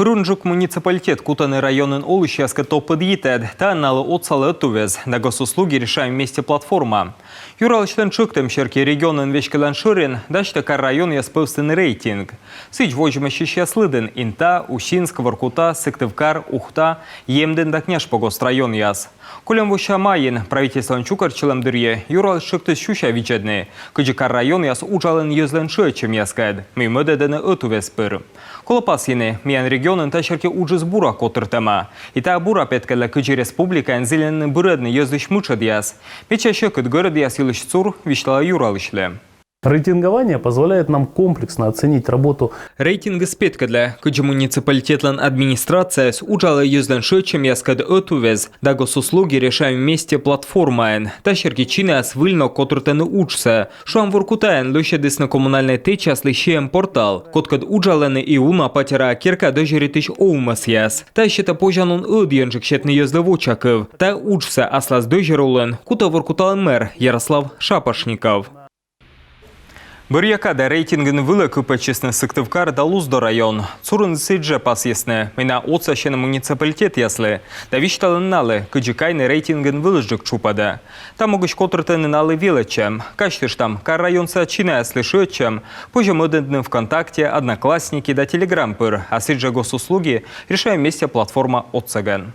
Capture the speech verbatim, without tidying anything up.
Бырунджык муниципалитет кутӧны районын олысьяскӧд топыд йитӧд, таын налы отсалӧ ӧтуввез да «Госуслуги. Решаем вместе» платформа. Юралысьлӧн тшӧктӧм серти, регионын веськӧдлан шӧрин дасьтӧ кар-районъяс пӧвстын рейтинг. Сідз, водзмӧстчысьяс лыдын Инта, Усинск, Воркута, Сыктывкар, Ухта, Емдін да Княжпогост районъяс. Кольӧм вося майын правительствоӧн чукӧртчылӧм дырйи юралысь тшӧктіс сюся видзӧдны, кыдзи кар-районъяс уджалӧны йӧзлӧн шыӧдчӧмъяскӧд, мый мӧдӧдӧны ӧтуввез пыр. Колӧ пасйыны, миян регионын та серти уджыс бура котыртӧма. И тайӧ бура петкӧдлӧ, кыдзи республикаын зільӧны бырӧдны йӧзлысь мытшӧдъяс. Медся сьӧкыд гӧрӧдъяс йылысь цур висьталӧ юралысьлы. Рейтингование позволяет нам комплексно оценить работу. Рейтингыс петкӧдлӧ, кыдзи муниципалитетлӧн администрацияыс уджалӧ йӧзлӧн шыӧдчӧмъяскӧд ӧтуввез да «Госуслуги. Решаем вместе» платформаын. Та серти чинаяс выль ног котыртӧны уджсӧ. Шуам, Воркутаын лӧсьӧдісны коммунальнӧй тэчаслы сиӧм портал, кодкӧд уджалӧны и уна патераа керка дӧзьӧритысь овмӧсъяс. Тайӧ сетӧ позянлун ӧдйӧнджык сетны йӧзлы вочакыв. Та уджсӧ аслас дӧзьӧр улын кутӧ Воркуталӧн мэр Ярослав Шапошников. Бӧръя кадӧ рейтингын вылӧ кыпӧдчисны Сыктывкар да Луздор район. Цурыныс сідзжӧ пасйисны, мый найӧ отсасьӧны муниципалитетъяслы да висьталӧны налы, кыдзи кайны рейтингын вылысджык тшупӧдӧ. Та могысь котыртӧны налы велӧдчӧм. Казьтыштам, кар-районса чинаяслы шыӧдчӧм позьӧ мӧдӧдны ВКонтакте, Одноклассники да Телеграм пыр, а сідзжӧ «Госуслуги. Решаем вместе» платформа отсӧгӧн.